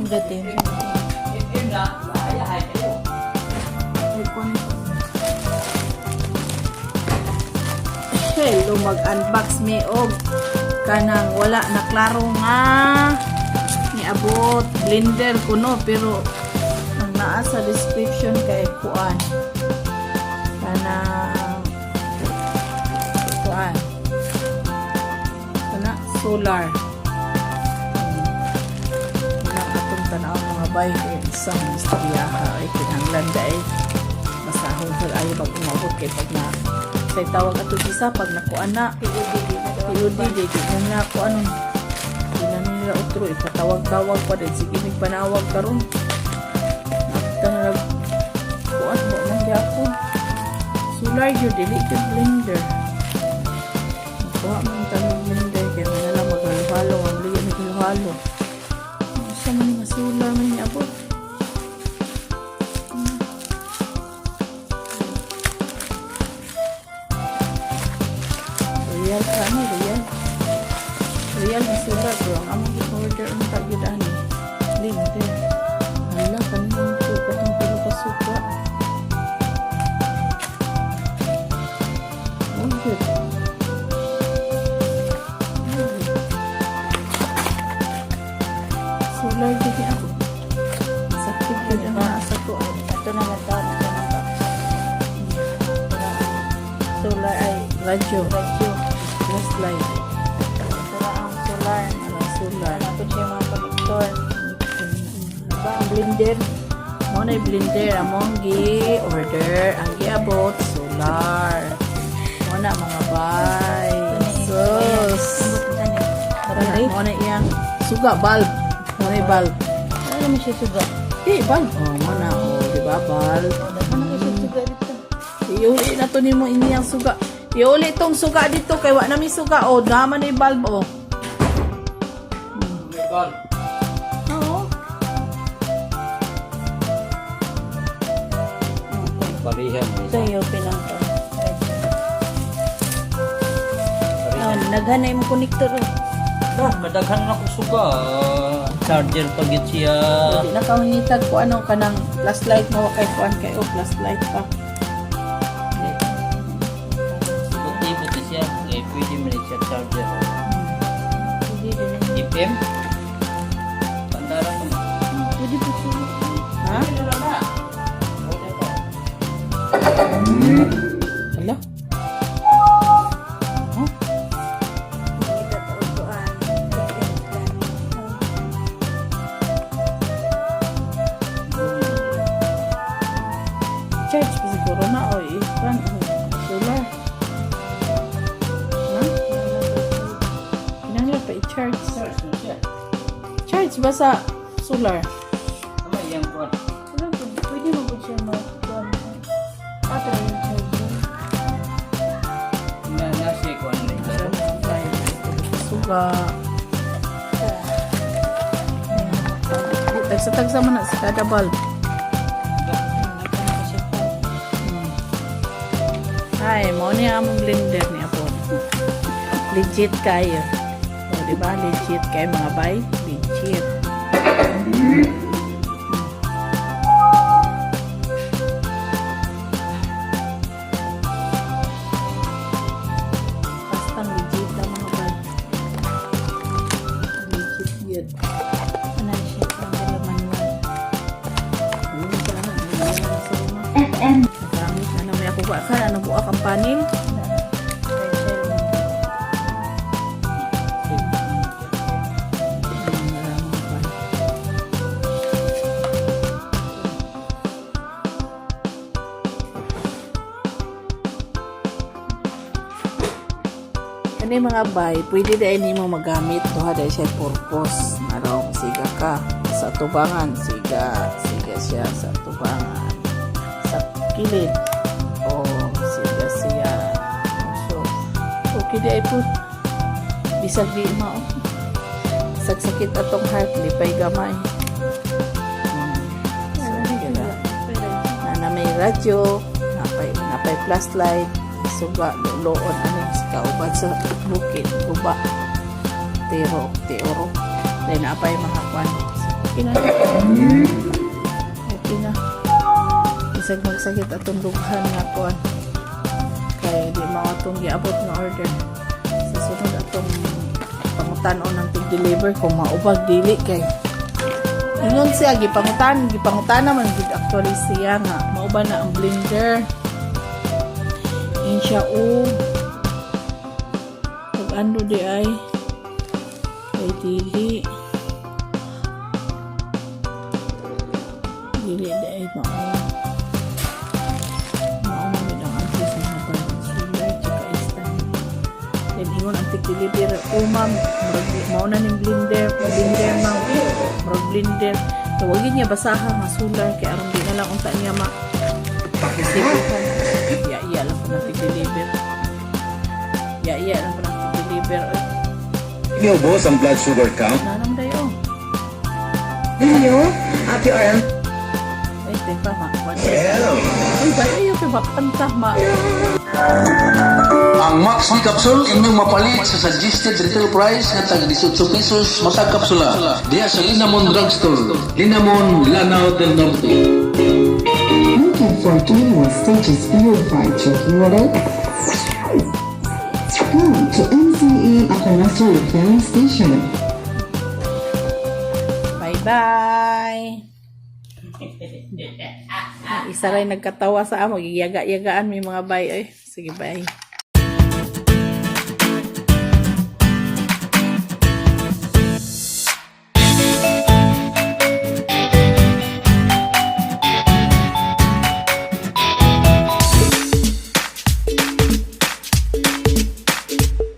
Dati. FM na, ayahay kayo. Ay, kuwan ito. Hello, mag-unbox mi og kanang wala na klaro nga niabot blender kuno, pero ang naa sa description kay kuan, kanang kuan kana, solar. Wala atong tanaw, mga bay, kay isang istoryaha ay kinahanglan ay basahon sa ayo bag umabot, kay pag na say tawag ato isa pag nakuan na POD di na daw. POD di di na na ako anon, di na nila utro, ipatawag-tawag pa din, sige nagpanawag karon, nakita na nag kuan mo man gyapon. Solar yun, dili gyud blender. Nakuha man tanong blender kay man na lang maghalo-halo, ang liya naghalo-halo. Sa man nga solar man niabot. Real ka ni, real. Real na solar, pero ang among gi-order unta gyud ani, blender. Hala, kaning to, katong pilo ka suka. Oh, good. Oh, good. Solar gyud ni ako. Sakit gyud ang naa sa to. Ito naman to, ito na box. Ito na ang solar ay Radyo. Radyo. Flashlight. Ito na ang solar. Ang solar. Ito siya yung mga connector. Diba ang blender? Mo na yung blender among gi-order, ang giabot solar. Mo na, mga bay. Sus. Battery? Mo na iyang suga, bulb. Mo na yung bulb. Ano naman siya suga? Di bulb. Oh, mo na, oh, di ba bulb? Oh, dapat na siya suga dito. Iuli na to nimo iniyang suga. Iuli tong suga dito kay wa na mi suga, oh, naman na yung bulb, oh. May ball. Oo. Parihan mo. Ito yung open lang to. Parihan. Oh, naghanay mo connector, oh. Ah, madaghan na ko suga. Ah, charger pag yun siya. Di na kaunitag ko ano kanang flashlight mo kay kuan kay, oh, flashlight pa. Buti, buti siya. Eh, pwede mo rin siya charger. Pwede din. FM? Pandara mo. Pwede po siya. Ha? Pwede pa. Hala. Huh? Kita to kuan. Charge pa siguro na o i-kuan, oh, solar. Ha? Kinahanglan pa i-charge. Charge mo siya. Charge ba sa solar? Tama iyang kuwan. Wala po. Pwede mo po siya mag-kuan. Ah, pero yung charger. Na, na siya kuwan na ito. Suga. Tagsa-tagsa man na sa kada bulb. Ay, mo ni among blender ni Apo. Legit kayo. O, di ba? Legit kayo, mga bay. Legit. Basta legit ang mga bay. Legit yun. Ano siya? Ang dala manual. Ayun, sana. Ayun, sa uma. FM. Nagamit na naman ako ba ka? Ano buak ang panel? Ayun, wala, mga bay. Kani, mga bay, pwede dahil nimo magamit duha dahil siya purpose. Marong siga ka sa tubangan, siga, siga siya sa tubangan. Sa kilid, oh, siga siya. So, okay di ay po. Bisag di mao. Bisag sakit atong heart, lipay gamay. So, sige. Na, na may radyo, napay flashlight, suga, luloon, ano sa kauban sa bukid, guba, tiro, tioro. Then napay mga kwan. Okay na. Okay na. Isag magsakit atong dughan nga kuan. Kay di mao atong giabot nga order. Sa sunod atong pangutan-on ang tig-deliver kung maubag dili kay ingon siya gipangutan naman gid actually siya nga mauba na ang blender. In siya o pag ando di ay kay dili dili di ay mao mao man gid ang adto sa mga solar tsaka stand. Then ingon ang tig-deliver, "Oh ma'am, murag mao na ning blender, blender ma'am, murag blender." Tawagin niya basaha nga solar kay aron di na lang unta niya ma pakisipuhan. Ya iya lang po ng tig-deliver. Ya iya lang po ng tig-deliver. Oy, Niubos ang blood sugar count. nanam dayo. Ninyo, Happy RM. Ay, teka ma. Uy, bay, ayaw kay makanta ma. Ang Maxi Capsule inyong mapalit sa suggested retail price nga tag 18 pesos matag kapsula. Diha sa Linamon Drugstore, Linamon, Lanao del Norte. Looking for 21 stages purified drinking water? Come to MCE International Refilling Station. Bye-bye. Isa rin nagkatawa sa amo. Giyaga-yagaan may mga bay. Ay, sige, bye.